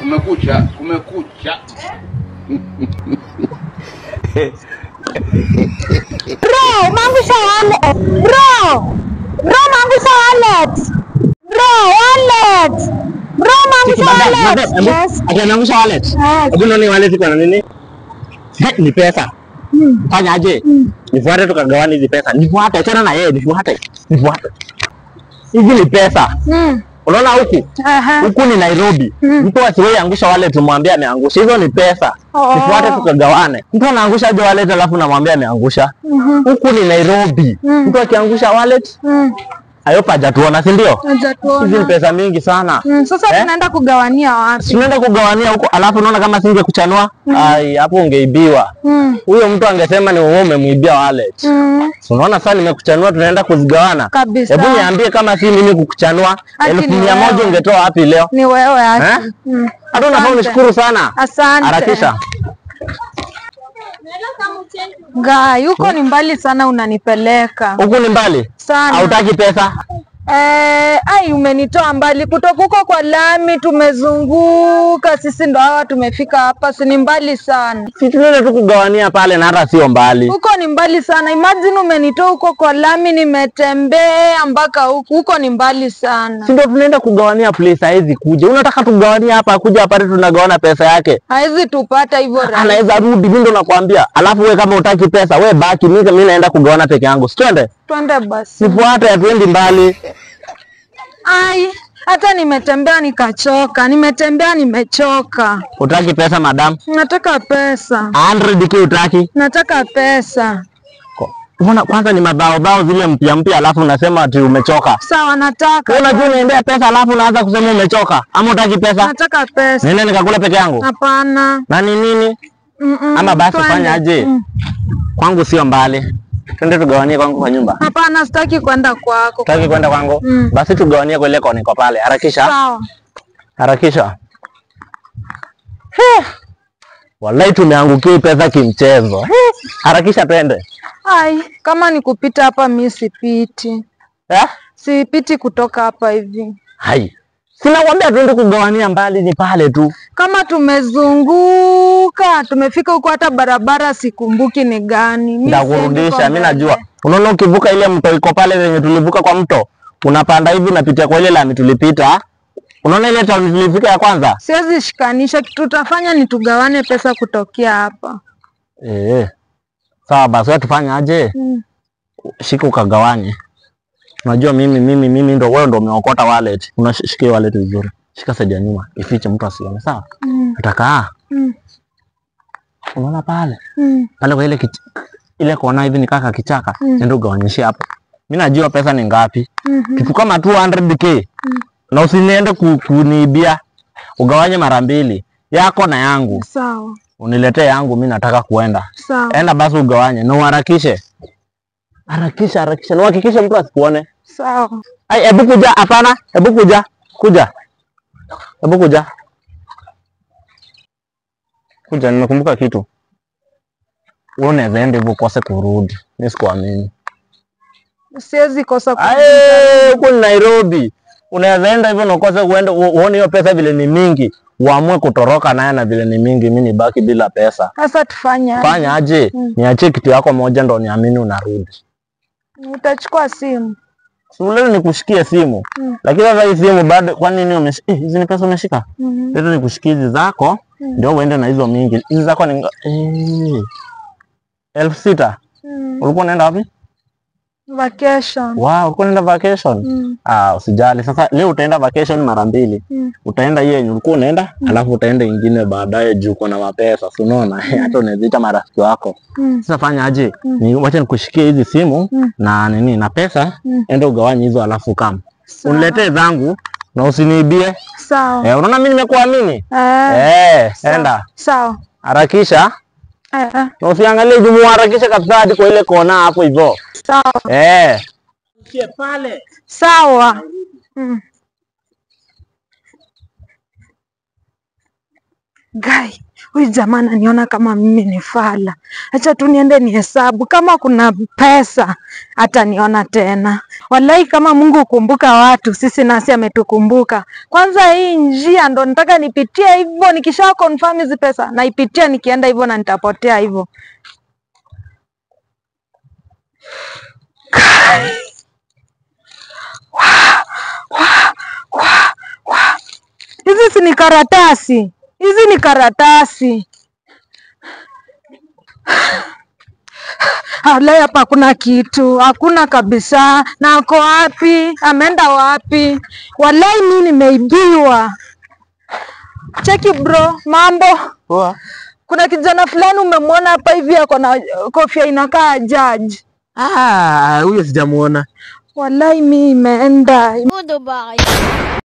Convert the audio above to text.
Kumekucha, kumekucha. Bro, umeangusha wallet. Bro. Bro, umeangusha wallet. Bro, wallet. Bro, umeangusha wallet. Yes. Ati ameangusha wallet. Hebu nione wallet iko na nini? Ni pesa. Fanya aje? Nifuate tukagawane hizi pesa. Nifuate, achana na yeye, nifuate. Nifuate. Hizi ni pesa. Unaona huku? Huku ni Nairobi. Mtu asiwahi angusha wallet umwambie ameangusha. Hizo ni pesa. Nifuate tukagawane. Mtu anaangusha aje wallet alafu namwambia ameangusha. Huku ni Nairobi. Mtu akiangusha wallet ayopa hajatuona, si ndio? Hajatuona. Hizi ni pesa mingi sana. Sasa tunaenda kugawania wapi? Tunaenda kugawania huko, alafu unaona kama singekuchanua, ai hapo ungeibiwa. Huyo mtu angesema ni wewe umemuibia wallet. Unaona sasa nimekuchanua, tunaenda kuzigawana. Kabisa. Hebu niambie kama si mimi kukuchanua, 100,000 ungetoa wapi leo? Ni wewe ati. Hata unafaa unishukuru sana. Asante. Harakisha. Ngai, huko ni mbali sana unanipeleka. Huko ni mbali? Sana. Hautaki pesa? Ai umenitoa mbali kutoka huko kwa lami, tumezunguka sisi ndo hawa tumefika hapa, si ni mbali sana. Si tunaenda tu kugawania pale na hata sio mbali. Huko ni mbali sana. Imagine umenitoa huko kwa lami nimetembea mpaka huko. Huko ni mbali sana. Si ndio tunaenda kugawania place, haizi kuja. Unataka tugawanie hapa, kuja hapa tunagawana pesa yake. Haizi tupata hivyo rahisi. Anaweza rudi, mimi ndo nakwambia. Alafu wewe kama hutaki pesa, wewe baki, mimi naenda kugawana peke yangu. Si twende? Twende basi. Nifuate, hatuendi mbali. Ai, hata nimetembea nikachoka. Nimetembea nimechoka. Hutaki pesa madam? Nataka pesa. 100k hutaki? Nataka pesa. Mbona kwanza ni mabao bao zile mpya mpya alafu unasema ati umechoka. Sawa nataka. Wewe unajua unaendea pesa alafu unaanza kusema umechoka. Ama hutaki pesa? Nataka pesa. Nenda nikakula peke yangu? Hapana. Na ni nini? Ama basi fanya aje? Kwangu sio mbali. Twende tugawanie kwangu kwa nyumba. Hapana, sitaki kwenda kwako. Sitaki kwenda kwangu? Basi tugawanie kwa ile kona iko pale. Harakisha. Sawa. Harakisha. Wallahi tumeangukia pesa kimchezo. Harakisha twende. Ai, kama nikupita hapa mimi sipiti. Sipiti kutoka hapa hivi. Hai. Sina kuambia twende kugawania mbali, ni pale tu. Kama tumezunguka, tumefika huko hata barabara sikumbuki ni gani. Ndakurudisha, mimi najua. Unaona ukivuka ile mto iko pale yenye tulivuka kwa mto, unapanda hivi unapitia kwa ile lami tulipita. Unaona ile town tulifika ya kwanza? Siwezi shikanisha, kitu tutafanya ni tugawane pesa kutokea hapa. Sawa basi, wewe tufanye aje? Shika ukagawanye. Unajua mimi ndo wewe ndo umeokota wallet. Unashika wallet vizuri. Shika side ya nyuma, ifiche mtu asione, sawa? Utakaa. Unaona pale? Pale kwa ile kona hivi ni kaka kichaka. Nenda ugawanyishie hapo. Mimi najua pesa ni ngapi. Kitu kama 200k. Na usiniende kuniibia. Ugawanye mara mbili, yako na yangu. Sawa. Uniletee yangu, mimi nataka kuenda. Sawa. Enda basi ugawanye na uharakishe. Harakisha, harakisha. Na uhakikishe mtu asikuone. Sawa. Ai, hebu kuja, hapana. Hebu kuja. Kuja. Hebu kuja. Kuja, nimekumbuka kitu. Wewe unaweza enda hivyo ukose kurudi. Mimi sikuamini. Siwezi kosa kurudi. Ai, huko ni Nairobi. Unaweza enda hivyo na ukose kuenda, uone hiyo pesa vile ni mingi, uamue kutoroka naye na vile ni mingi, mimi nibaki bila pesa. Sasa tufanye aje? Fanya aje? Niachie kitu yako moja ndo niamini unarudi. Utachukua simu. Si leo nikushikie simu. Lakini sasa hii simu bado kwa nini umeshika? Hizi ni pesa umeshika? Leo nikushikie hizi zako ndio uende na hizo mingi. Hizi zako ni 6,000. Ulikuwa unaenda wapi? Vacation. Wow, ulikuwa unaenda vacation? Ah, usijali. Sasa leo utaenda vacation mara mbili. Utaenda hiyo yenye ulikuwa unaenda, alafu utaenda ingine baadaye juu uko na mapesa, si unaona? Hata unaweza marafiki wako. Sasa fanya aje? Ni wacha nikushikie hizi simu na nini na pesa, enda ugawanye hizo alafu kama. Uniletee zangu na usiniibie. Sawa. Unaona mimi nimekuamini? Enda. Sawa. Harakisha. Na usiangalie juu, harakisha kabisa hadi kwa ile kona hapo hivyo. Sawa. Pale. Sawa. Guy, huyu jamaa ananiona kama mimi ni fala. Acha tu niende nihesabu kama kuna pesa ataniona tena. Wallahi kama Mungu hukumbuka watu, sisi nasi ametukumbuka. Kwanza hii njia ndo nataka nipitie hivyo, nikisha confirm hizi pesa naipitia nikienda hivyo na nitapotea hivyo. Hizi si ni karatasi, hizi ni karatasi. Alai, hapa hakuna kitu, hakuna kabisa. Na ako wapi? Ameenda wapi? Walai, mimi nimeibiwa. Cheki bro, mambo. Poa. Kuna kijana fulani umemwona hapa hivi ako na kofia inakaa judge. Ah, huyo sijamuona. Walai, mimi imeenda. Goodbye.